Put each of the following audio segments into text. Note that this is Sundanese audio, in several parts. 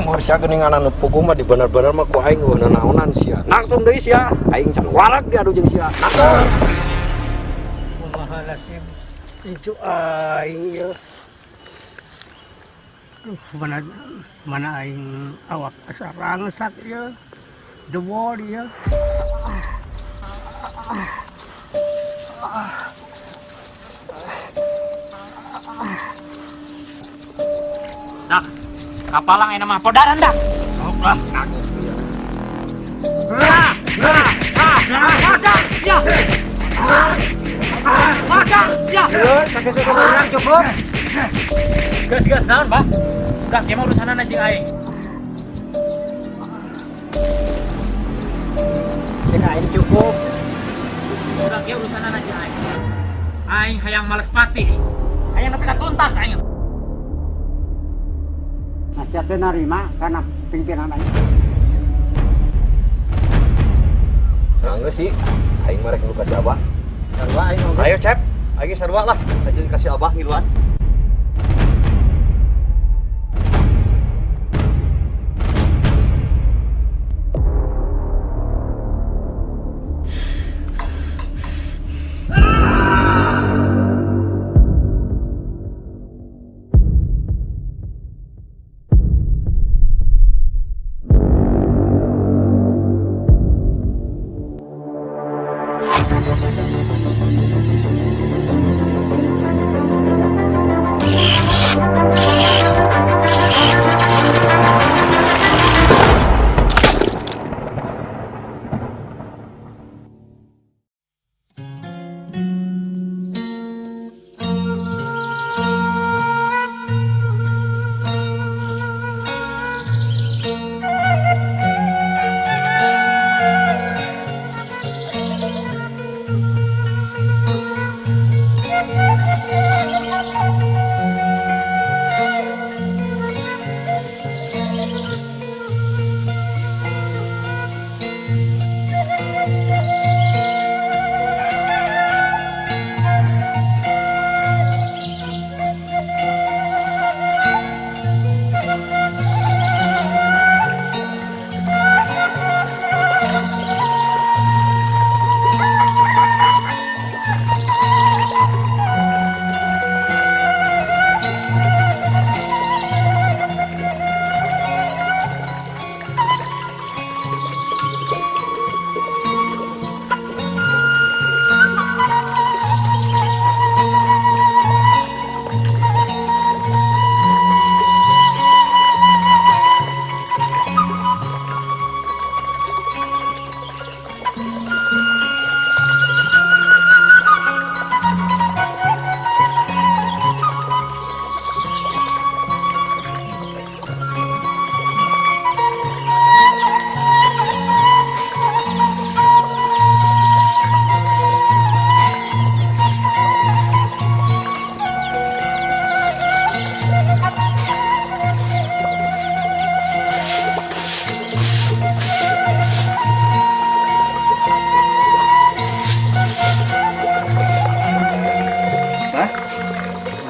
Umur sia geuningan anu puguh mah di bener-bener mah ku aing eueuh naonan sia. Nangtung deui sia, aing can warak diadu jeung sia. Nangtung. Kumaha nasib itu aing ya. Mana mana aing awak asa rangsak ya. Jebol ya. Dak, kapalang ayeuna mah podaran dak. Sok lah, kagok sia. Podar ya. Podar ya. Sakit urang cukup. Geus geus naon, Bah? Udah kieu mah urusanana jeung aing. Cek aing cukup. Udah kieu urusanana jeung aing. Aing hayang males pati. Hayang nepi ka tuntas aing. Nah, siapa narima karena pimpinan aing. Nah, geus sih, aing mah rek nu ka si Abah. Sarua aing oge. Ayo Cep, aing sarua lah. Aja kasih Abah ngiluan.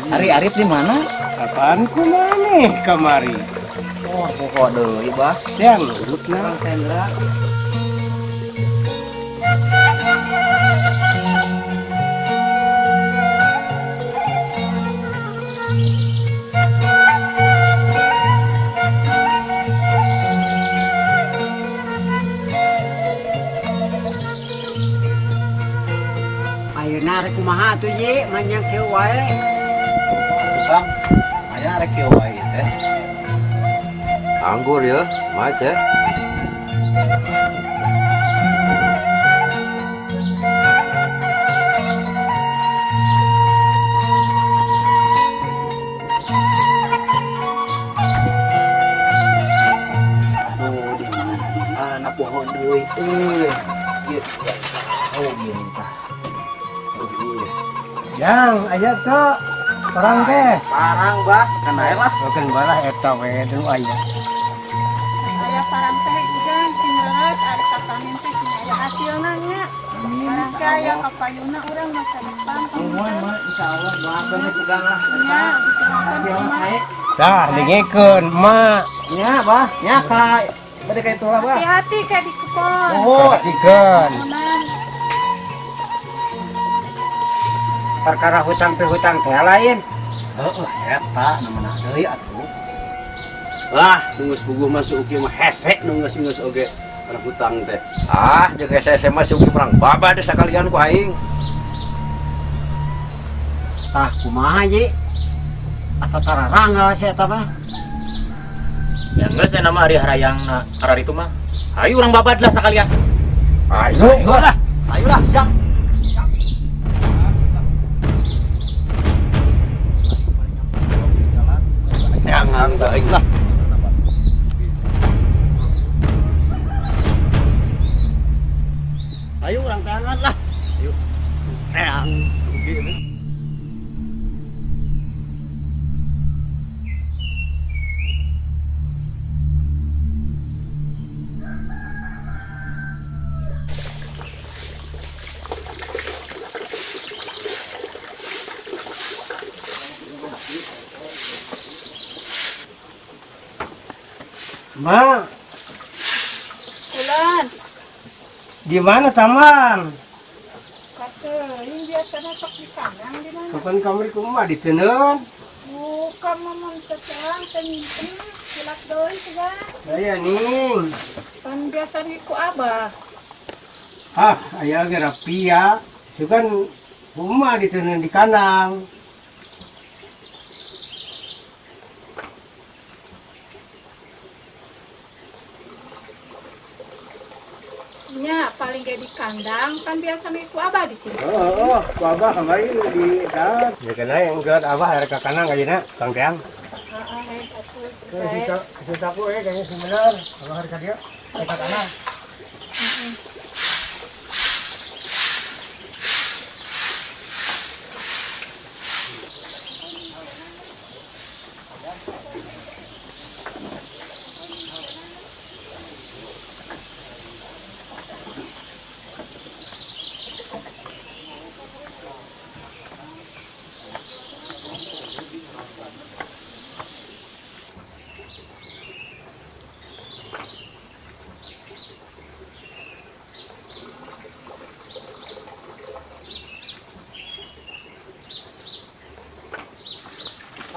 Ari Arif di mana? Apaan ku maneh kamari? Oh, pokok deui, Bah. Yang nurutna. Sendra. Ayeuna rek kumaha atuh ye manyang kieu wae. Tukang, aya rek kieu wae teh. Anggur ya, mah teh. Aduh, di mana pohon deui euy. Ieu oh gini tah. Aduh, Yang aya teu parang teh. Parang, Bah. Kan ae lah. Bukan balah eta we nu aya. Saya parang teh ujang sing leres ari katanin teh sing aya hasilna nya. Amin. Parang teh aya kapayuna urang masa depan. Nuhun, mah insyaallah doakeun we sugang lah. Nya, Hasilna sae. Tah, dengekeun emak. Nya, Bah. Nya ka bade ka itu lah, Bah. Hati-hati ka di kebon. Oh, Perhatikeun. Aman. Perkara hutang teh hutang teh lain. Heeh, eta namana deui atuh. Lah, nu geus puguh mah si Uki mah hese nu geus oge kana hutang teh. Ah, jeung SMA si Uki perang babad sakalian ku aing. Tah kumaha ye? Asa tararang lah si eta mah. Ya geus aya nama ari harayangna kararitu mah. Hayu urang babad lah sakalian. Ayo lah. Ayolah, siap. Jangan aing lah. Ayo urang tangan lah. Ayo. Teang. Ma, Ulan. di mana tamang? Kateuing biasana sok di kandang di mana? Kapan kamari kumaha diteunkeun? Bukan mamam terang teh nyimpen silap deui sugan. Aya ning. Pan biasa ku abah. Ah, aya ge rapia. Sugan kumaha diteunkeun di kandang. Nya paling ge di kandang kan biasa ku abah di sini. Oh, oh, ku abah kamari di dan. Ya kana yang geus abah rek ka kandang ayeuna, Kang Teang. Heeh, hei atuh. Si taku kayaknya si bener. Abah rek ka dieu, rek ka kandang.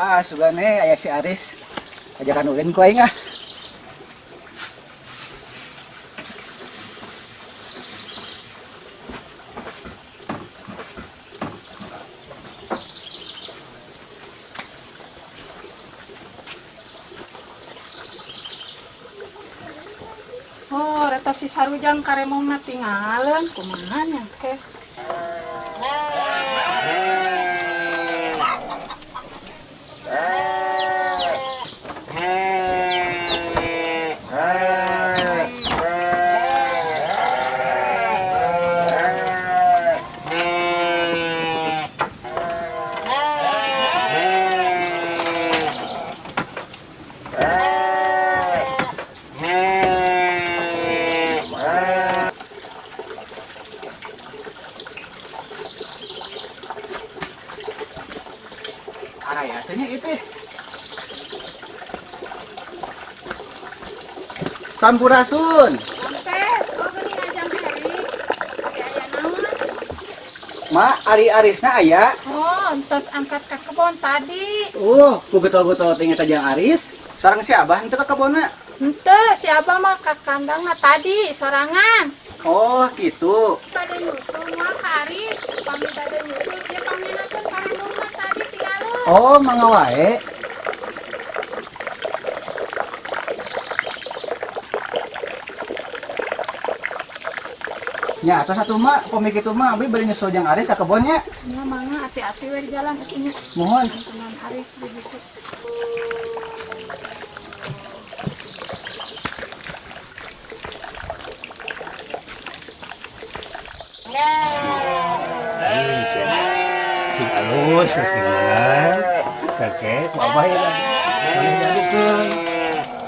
Ah, sugane aya si Aris. Ajakan ulin ku aing ah. Oh, reta si Sarujang karemongna tingaleun kumaha nya ke. Araya teh nya ieu teh. Sampurasun. Rampes, oh geuning ajang Heri. Aya naon? Ma, ari Arisna aya. Oh, entos angkat ka kebon tadi. Ku getol-getol teh eta jeung Aris. Sareng si Abah henteu ka kebonna. Henteu, si Abah mah ka kandangna tadi sorangan. Oh, gitu. Bade nyusul moal ka Aris, pami bade nyusul dia pangminakeun karemongna tadi tinggalin. Oh, mangga wae. Nya atas satu mah, pami kitu mah abdi bade nyusul jeung Aris ka kebonnya. Nya mangga hati-hati we di jalan atuh nya. Mohon. Teman Aris begitu. Sing alus, sing bener. Oke, ku abah ya. Mana diadukeun.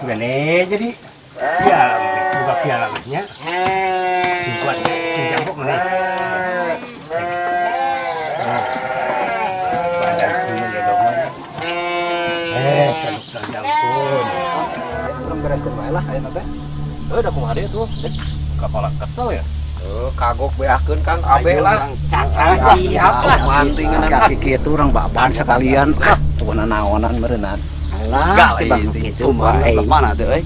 Gane jadi piala buka piala nya. Sing kuat nya, sing jambok mana. Badan sing ya dong. Bereskeun bae lah ayeuna teh. Heuh, da kumaha deui tuh? Kepala kesel ya. Heuh, kagok beakeun Kang kabeh lah. Caca siap lah. Mantingan. Kaki kitu urang baban sekalian. Ah, pokona naonan meureunnan. Alah, tibang kitu bae. Mana teh euy?